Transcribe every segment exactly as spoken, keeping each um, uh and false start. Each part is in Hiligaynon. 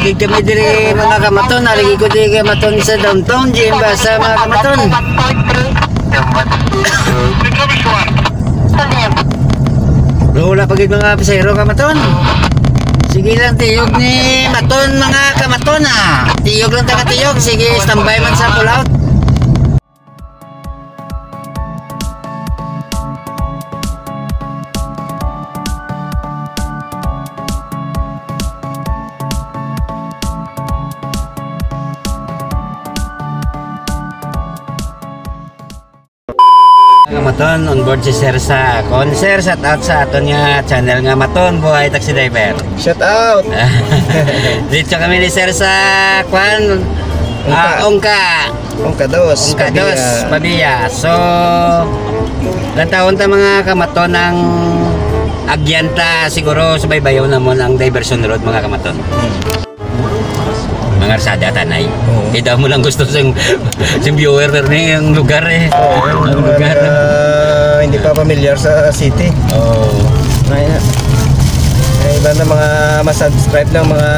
Kami diri, mga kamaton, naligi ko diri kay Maton sa downtown, Jim Basa, mga kamaton. Pero wala pa gid mga pasahero, kamaton. Sige lang, tiyog ni Maton, mga kamaton, ah. Tiyog lang, taga tiyog. Sige, standby man sa pull out. Mga kamaton, on board si Sir sa kon. Sir, shout out sa aton nga channel nga Maton Buhay Taxi Driver. Shout out! Dito kami ni Sir sa kwan, ah, Ungka. Ungka. Ungka dos, Ungka dos, Pavia. Pavia. So, lantawon ta, mga kamaton, ang agyan ta, siguro subaybayon namon ang diversion road, mga kamaton. Mga arsada, tanay. Oo. Kita mo lang gusto sing, sing viewer, pero ni ang lugar eh. Oo, ang lugar. Ah, hindi pa pamilyar sa city. Oo. Ay, na. Ay, iba na mga masubscribe ng mga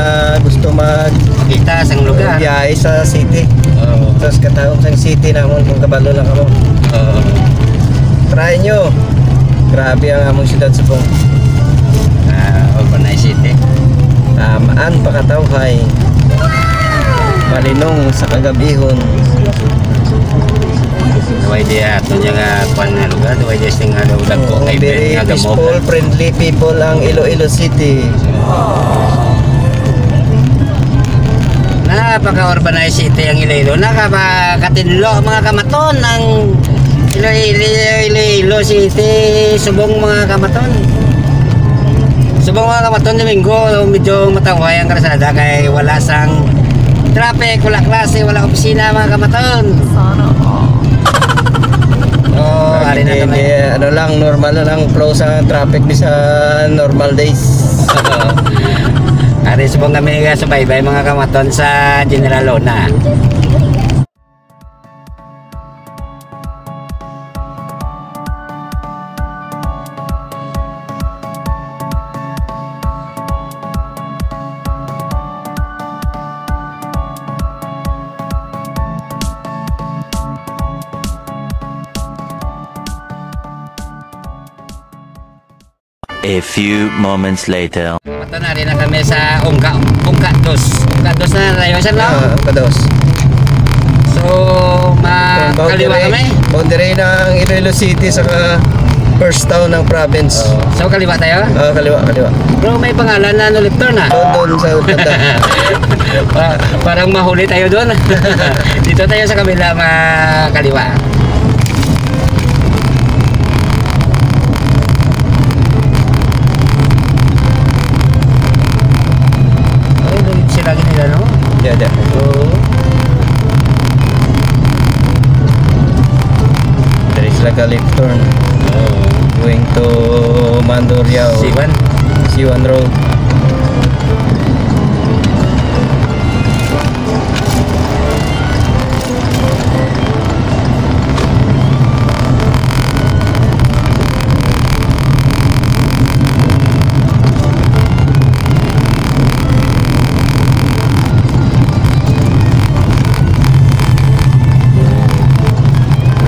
gusto mag Kita sang lugar. Biyahe sa city. Oo. Tapos katawag sang city namon kung kabalo lang kamo. Oo. Try nyo. Grabe ang among siyudad, Subong. Ah, urbanized city. Tamaan pakatawhay. Malinong sa kagabihon. Way di ato niya nga kwan nga lugar, way di sing nga daw dagko Oo, kay very Ben nga peaceful, gamot. Friendly people ang Iloilo City. Napaka-urbanized city ang Iloilo. Nakapakatinlo, mga kamaton, ang Iloilo, Iloilo City, subong, mga kamaton. Subong, mga kamaton, Domingo, medyo matawhay ang karsada kay wala sang traffic, wala klase, wala opisina, mga kamaton. Sana all. Oh, ari na Hindi, kami. Hindi, ano lang, normal na lang flow sa traffic bisan normal days. Ari subong kami nga subaybay, mga kamaton, sa General Luna. A few moments later. Mato na rin na kami sa Ungka, Ungka dos. Ungka dos na tayo, sir, no? Ah, Ungka dos. So, ma-, kaliwa kami? Boundary ng Iloilo City sa first town ng province. Oh. So, kaliwa tayo? Ah, kaliwa, kaliwa. Bro, may pangalan na no left turn, ah. Doon, doon sa banda. Pa-, parang mahuli tayo doon. Dito tayo sa kabila, ma-, kaliwa. Ay, doon sila nila, no? Yeah, yeah. Oo. There is like a left turn. Oo. Going to Mandurriao. C one? C one Road.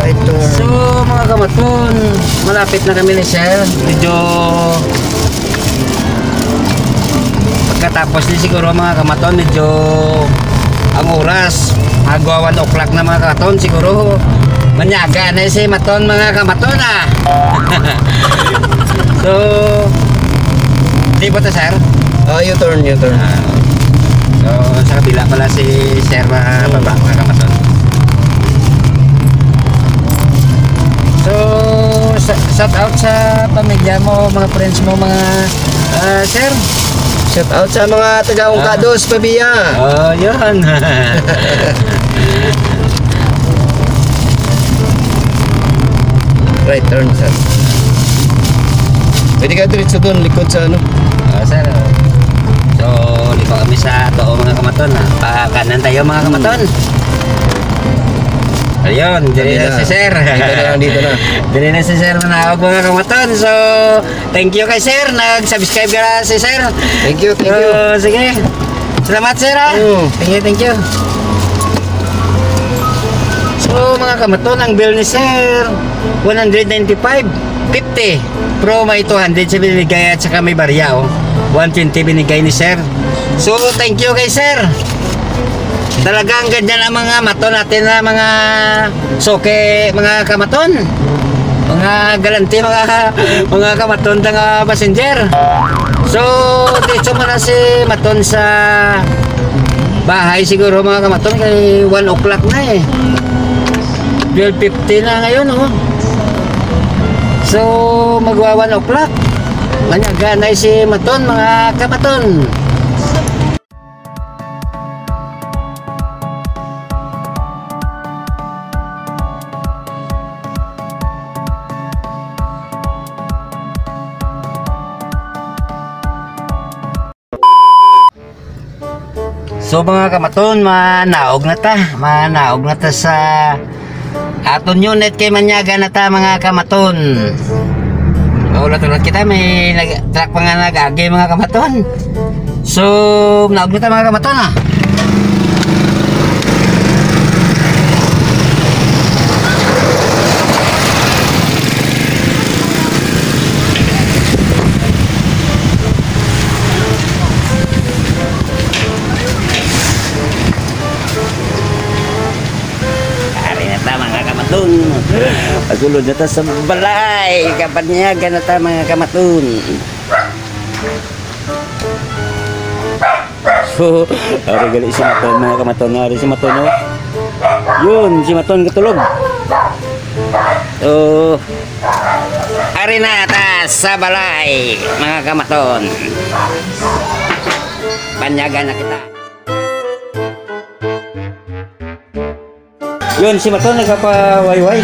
Right turn. So, mga kamaton, malapit na kami ni sir. Medyo pagkatapos ni siguro, mga kamaton, medyo ang oras, magwa one o'clock na, mga kamaton, siguro manyaga na si Maton, mga kamaton, ah. So, di ba ta, sir? Ah, U-turn, U-turn. Ah. So, sa kabila pala si sir, mga baba, mga kamaton. So, sa-, shout out sa pamilya mo, mga friends mo, mga, ah, sir. Shout out sa mga taga Ungka dos, Pavia. Oh, yun. Right turn, sir. Pwede ka diretso doon, likod sa ano. Ah, sir. So, di pa kami sa to, mga kamaton, ah. Pakanan tayo, mga kamaton. Ayun, diri na si sir. Dito na lang, dito na. Diri na si sir, mga, mga kamaton. So, thank you kay sir. Nag-subscribe ka na si sir. Thank you, thank you. So, sige. Salamat, sir, ah. Oo. Thank you, thank you. So, mga kamaton, ang bill ni sir, one hundred ninety-five fifty. Pero may two hundred sa binigay at saka may barya, oh. One twenty binigay ni sir. So, thank you kay sir. Talagang ganyan ang mga maton natin na mga suki, mga kamaton. Mga galante, mga, mga kamaton nga passenger. So, diretso mo na si maton sa bahay siguro, mga kamaton, kay one o'clock na eh. Twelve fifty na ngayon, oh. So, magwa one o'clock. Manyaga na si maton, mga kamaton. So, mga kamaton, manaog na ta. Manaog na ta sa aton unit kay manyaga na ta, mga kamaton. Maulat-ulat kita, may nag-, truck pa nga nag-agi, mga kamaton. So, manaog na ta, mga kamaton, ah. Ari na ta, mga kamaton. Pasulod na ta sa balay. Kapanyagan na ta, mga kamaton. So, ari gali si Maton, mga kamaton. Ari si Maton, oh. Yun, si Maton katulog. Oh. Ari na ta sa balay, mga kamaton. Panyagan na kita. Yun, si Maton nagpapawayway.